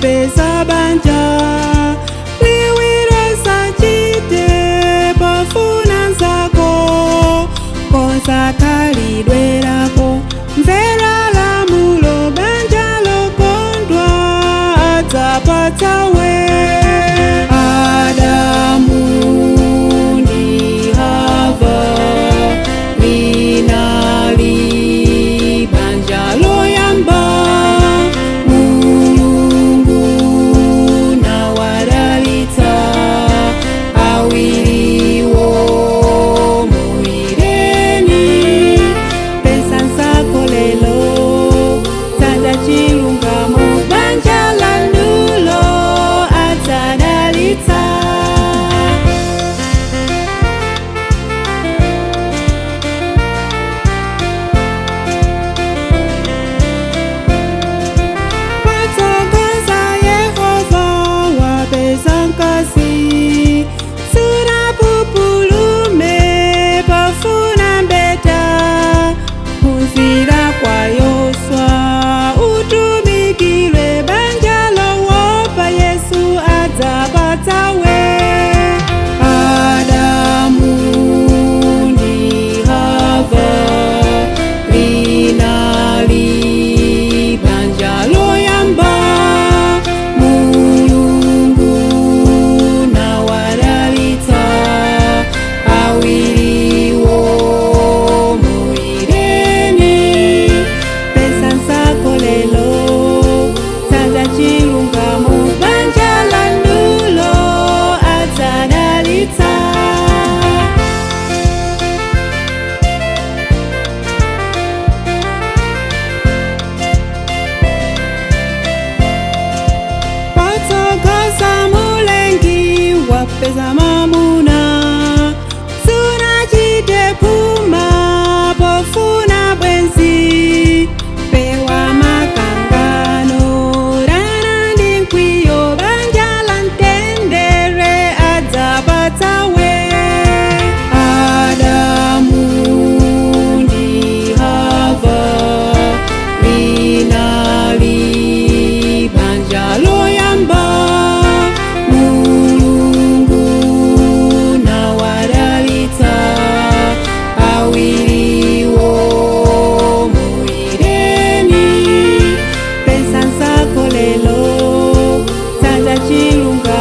Wapeza banja liwiro sachite pofuna nzako kosakhalidwerako mvera lamulo banja lokondwa adzapatsawe. Adamu ndi Hava linali banja loyamba, Mulungu nawadalitsa awiriwo muireni. Pesa nsako lelo, tsata chilungamo, banja lanulo adzadalitsa. Watsogoza Yehova, wapeza mkazi, sunapupulume pofuna mbeta. Phunzira kwa Yoswa, utumikire banja lowopa Yesu adzapatsawe. Adamu ndi Hava linali banja loyamba, Mulungu nawadalitsa awiriwo muireni. Pesa nsako lelo, tsata chilungamo, banja lanulo adzadalitsa. Watsogoza mulengi, wapeza mamuna, sunachite phuma pofuna bwenzi. Pewa makangano, dana ndi mkwiyo, banja la mtendere adzapatsawe. Adamu ndi Hava linali banja loyamba, Mulungu nawadalitsa awiriwo muireni. Pesa nsako lelo, tsata chilungamo.